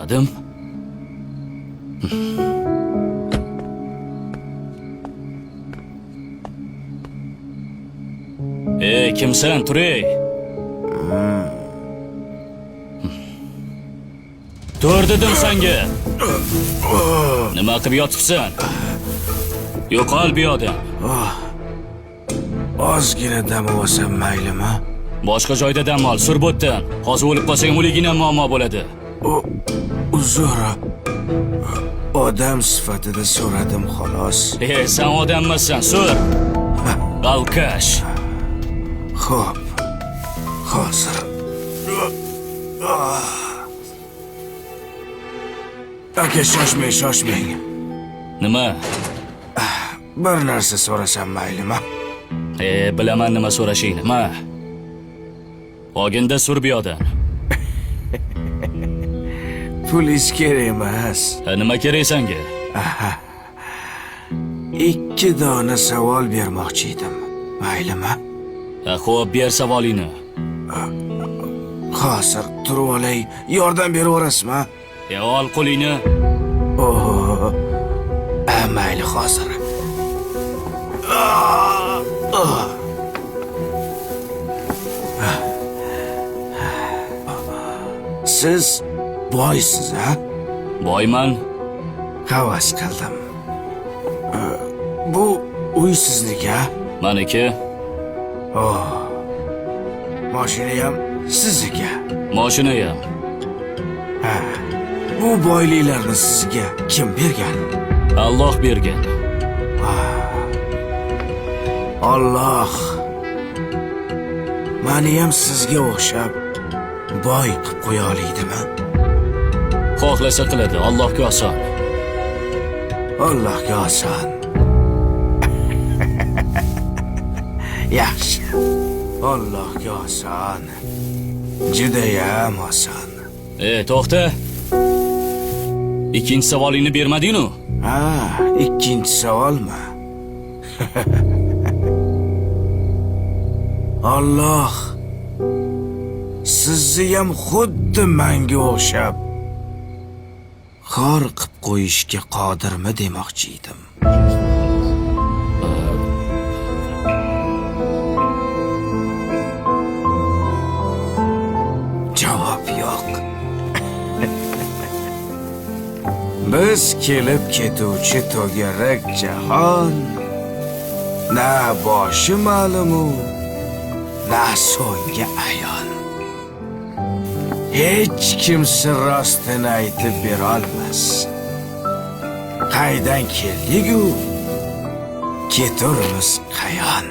So'radim. Ey, kimsan, tur ey? Tur dedim senga. Nima qilib yotibsan? Yo'qol bu yoqdan. Ozgina dam olsam maylimi? Boshqa joyda dam ol, sur bu yerdan. Hozir o'lib qolsang, o'liging ham muammo bo'ladi. Uzr. Odam sifatida so'radim xolos. Ey, sen odammassan, sur. Алкаш. Xo'p. Hozir. Aka, shoshmang, shoshmang. Nima? Bir narsa so'rasam maylimi? Bilaman nima so'rashingni. Ma. Olginda sur bu yoqdan. Pulingiz kerak emas. Ha, nima kerak senga? 2 dona savol bermoqchi edim. Maylimi? Ha, xo'p, ber savolingni. Hozir turib olay, yordam berib yuborasizmi? Ol qo'lingni. Oh. Mayli hozir. Siz boysiz, ha? Boyman. Havas qildim. Bu uy sizniki, ha? Maniki. Oh. Mashina ham sizniki. Mashina ham. Ha. Bu boyliklarni sizga kim bergan? Alloh bergan. Alloh meni ham sizga o'xshab boy qilib qo'ya olaydimi? Xohlasa qiladi, Allohga oson. Allohga oson. Yaxshi. Allohga oson. Judayam oson. To'xta. Ikkinchi savolingni bermading-ku. Ha, ikkinchi savolmi? Alloh sizni ham xuddi menga o'xshab xor qilib qo'yishga qodirmi demoqchi edim. Javob yo'q. Biz kelib ketuvchi to'garak jahon, na boshi ma'lumu, na so'nggi ayon. Hech kim sir rostini aytib berolmas. Qaydan keldik-u, keturmiz qayon.